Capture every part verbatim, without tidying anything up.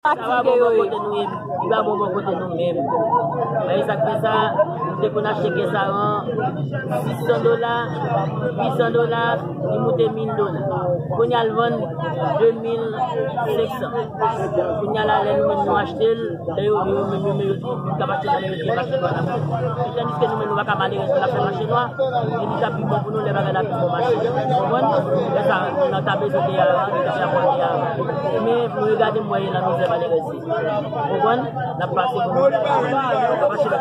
Sa va bon bò kote nou ye, li pa bon bò kote nou menm. Men sa k fè sa, nou te konn achte kè saran sis san dola, uit san dola, li moute mil dola. Kounye a l vann de mil senk san. Kounye a la, lè nou menm nou achte l, lè yo, yo menm, yo menm, yo di, yo ka mache nan men yo, yo mache nan la. Tandiske nou menm, nou pa ka malerèz, nou ka fè mache nwa, e li ta pi bon pou nou lè bagay la pi bon mache. Ou konprann? Lè sa, nou nan ta bezwen peye a, nou ta fè apò peye a. Men, mwen regade, mwen ye nan mizè malerèz. Ou konprann? N ap pase pou nou. N ap pase pou nou.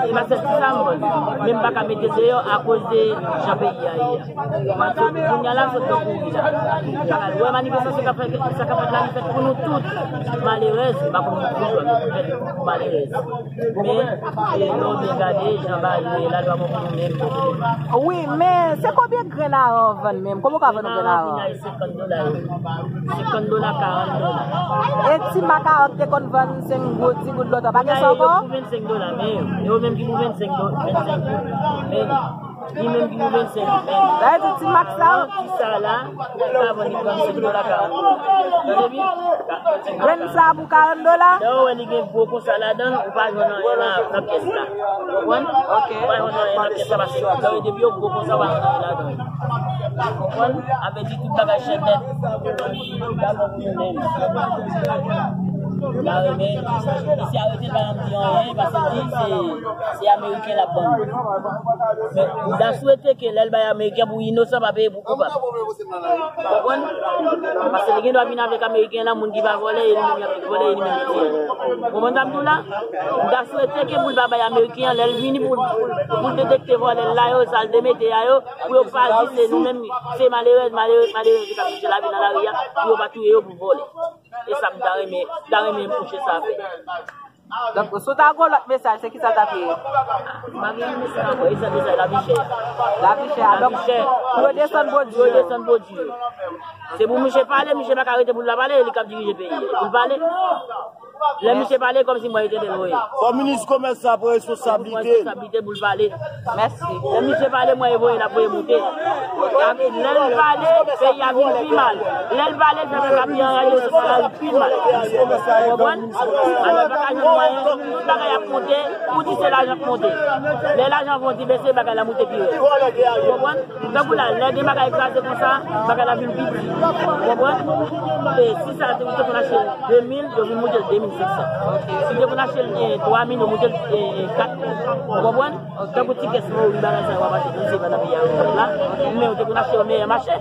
E pa sèl ti sa m vann. Men m pa ka mete deyò akoz de jan peyi a ye a. Kounye a la, sot nan kouri la. Ou wè manifestasyon k ap fèt, sa k ap fèt la, li fèt pou nou tout. Malerèz, m pa konn pou nou, men pou malerèz. Men, e, lè w byen gade, jan bagay yo ye la, li pa bon pou nou menm. Wi, men se konbyen grenn aran w vann menm? Kòman w ka vann yon grenn aran? Senkant dola, wi. Senkant dola, karant dola. E ti makawòt te konn vann senk goud, di goud lontan, pa gen sa ankò? Yo pou vennsenk dola, men yo, yo menm ki pou vennsenk do-, vennsenk goud. Men li menm ki pou vennsenk goud. Sa vle di ti mak sa yo. Ti sa la, li ka vann li trannsenk dola, karant dola. Tande byen? Grenn sa pou karant dola? Lè w wè li gen gwo konsa ladan l, ou pa jwenn anyen nan, nan pyès la. Ou konprann? Ok. Ou pa jwenn anyen nan pyès la, paske lè w depi yo gwo konsa, ou pa jwenn anyen ladan l. Konprann? Sa vle di tout bagay chè nèt. Misye arete l pa janm di anyen, paske l di se, se Ameriken l ap ban l. Men, m ta swete ke lè l bay Ameriken pou inosan pa peye pou koupab. Konprann? Paske li gen dwa vin avèk Ameriken an, moun ki pa vòlè, e li menm y ap vòlè, e li menm li tiye. Konprann sa m di w la? M ta swete ke pou l pa bay Ameriken an, lè l vini pou, pou, pou l detekte vòlè l la yo, sa l te mete a yo, pou yo pa di se nou menm, se malerèz, malerèz, malerèz yo k ap chèche lavi nan lari a, pou yo pa touye yo pou vòlè. E sa m ta renmen, m ta renmen mouche sa fè. Donk, si w ta gen yon lòt mesaj, se kisa l t ap ye? M pa gen mesaj ankò, e sèl mesaj lavi chè a. Lavi chè a. Donk, pou yo desann pwodui yo. Pou yo desann pwodui yo. Se pou misye pale, misye pa ka rete pou l pa pale, e li k ap dirije peyi a. Pou l pale. Lè misye pale, kòmsi mwen rete deloye. Fò minis komès la pran responsablite l. Pran responsablite pou l pale. Mèsi. Lè misye pale, mwen voye l ap voye moute. Lè l pale, peyi a vin pi mal. Lè l pale, sa fè papi anraje sou sa la pi mal. Ou konprann? Alò, pa ka jwenn mwayen, tout bagay ap monte, pou di se lajan k monte. Lè lajan fè yon ti bese, bagay la moute pi rèd. Ou konprann? Tankou la, lè gen bagay kraze konsa, bagay la vin pi di. Ou konprann? E si sa te, ou te konn achte l de mil, yo vin moute l de mil senk san. Si w te konn achte l, e, twa mil, yo moute l, e, kat mil. Ou konprann? Tankou ti kès mori, bagay sa yo ap achte, nou se pa nan peyi a nou la. Men yo te konn achte yo meyè mache.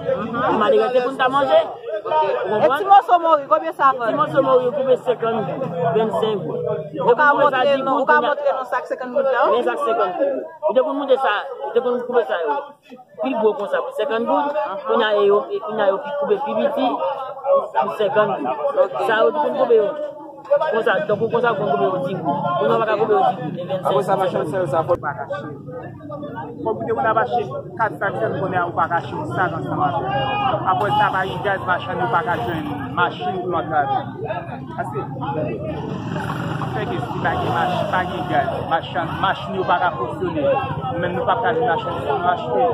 Malerèz se pou n ta manje. Ou konprann? E ti moso mori, konbyen sa vann? Ti moso mori, yo koupe senkant goud, vennsenk goud. Ou ka montre nou, ou ka montre nou sak senkant goud la? Men sak senkant goud. Ou te konn moute sa, ou te konn koupe sa yo. Pi gwo konsa pou senkant goud, kounye a yo, kounye a yo pi koupe pi piti pou senkant goud. Sa yo tou konn koupe yo konsa, tankou konsa konn koupe yo di goud. Kounye a yo pa ka koupe yo di goud, e vennsenk. Apre sa, machann sèl sa fò l pa kache. Kòm ou te konn ap achte kat sak sèl, kounye a ou pa kache yon sak ansanm avè l. Apre sa, pa gen gaz, machann yo pa ka jwenn machin pou yo antre avè l. Paske, fè ke si pa gen mach-, pa gen gaz, machann, machin yo pa ka fonksyone. Nou menm nou p ap ka jwenn machandiz pou nou achte.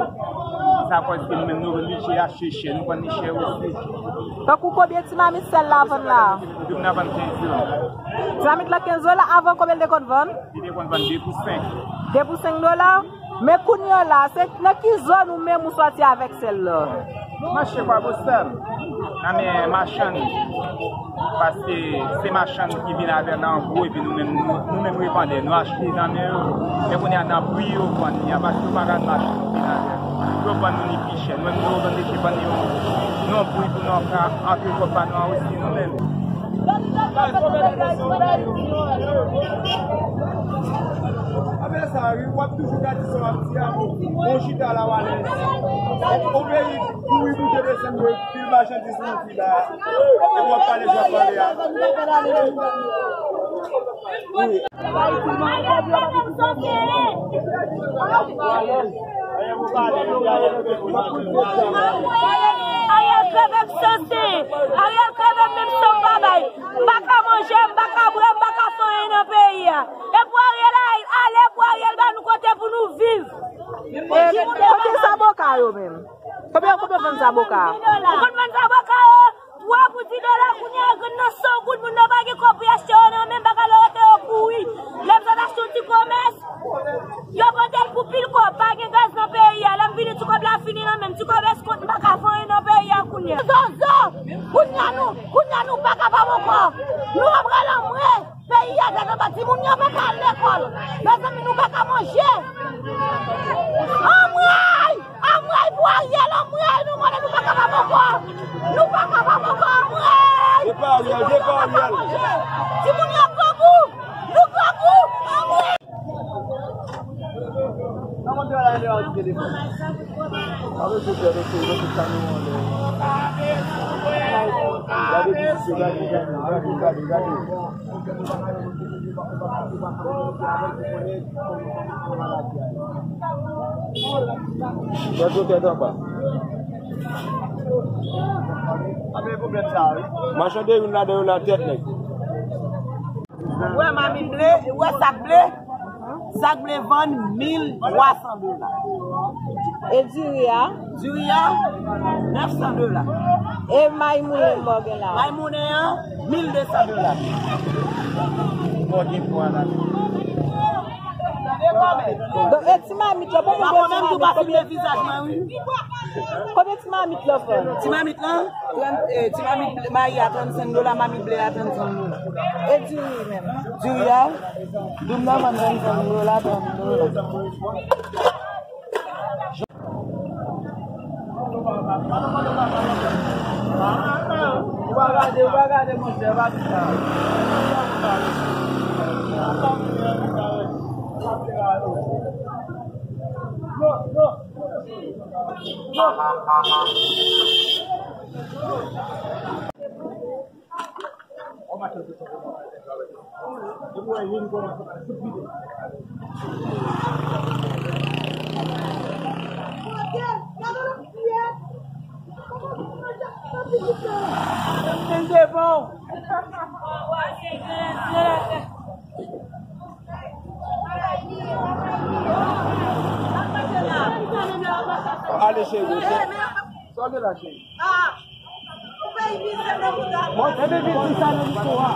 Sa kòz ke nou menm nou oblije achte chè, nou vann li chè osi. Tankou konbyen ti mamit sèl la vann la? Li te konn ap vann kenz dola. Ti mamit la kenz dola, avan konbyen l te konn vann? Li te konn vann de pou senk. De pou senk dola? Men kounye a la, se nan ki zòn ou menm ou sòti avèk sèl la? Mache Kwabostan, nan men machann, paske se machann ki vin avè l an gwo, epi nou menm, nou, nou menm revandè, nou achte nan men yo, men kounye a nan pri yo vann li a, paske yo pa ka mache pou vin avè l. Yo vann nou li pi chè, nou menm nou revandike vann yo nan pri pou nou ka antre kòb pa nou an osi nou menm. Afè sa, wi, w ap toujou gade sa w ap di a, bon, bon chita la w alèz. On peyi kouri moute desann, yo pil machandiz nan fil la. E w ap pale jan w ap pale a. Wi. Ariel kreve m sanse. Ariel kreve m menm san m pa bay. M pa ka manje, m pa ka bwè, m pa ka fè anyen nan peyi a. E pou Ariel ale, pou Ariel ba nou kote pou nou viv. E konbyen zaboka yo menm? Konbyen, konbyen vann zaboka? Ou konn vann zaboka yo? Twa pou di dola, kounye a yo grenn nan san goud, moun nan pa gen kòb pou y achte yo. Yo pral anmwe, peyi a tèt anba, timoun yo pa ka al lekòl. Mezanmi, nou pa ka manje. Anmwe! Anmwe pou Ariel, anmwe! Nou konnen nou pa kapab ankò. Nou pa kapab ankò, anmwe! Depa Ariel, depa Ariel. Timoun yo grangou! Nou grangou! Anmwe! Machann de youn ladan yo la tèt nèg. Ou wè mamit ble, ou wè sak ble? Sak ble vann mil twa san dola. E diri a? Diri a, nèf san dola. E may moulen m ba w gen la? May moulen an, mil de san dola. Bon, gen pwa la. Donk, e ti mamit la, bon, konbyen ti mamit, konbyen, konbyen ti mamit la vann? Ti mamit la, trant, eh, ti mamit mayi a trannsenk dola, mamit ble a trannsenk dola. E diri menm? Diri a, doub nan vann trannsenk dola, trant dola. Ou pa gade, ou pa gade, monchè, pa di sa. Ale, cheri, sòl de la, cheri. Bon, se bebe di sa nan mikwo a.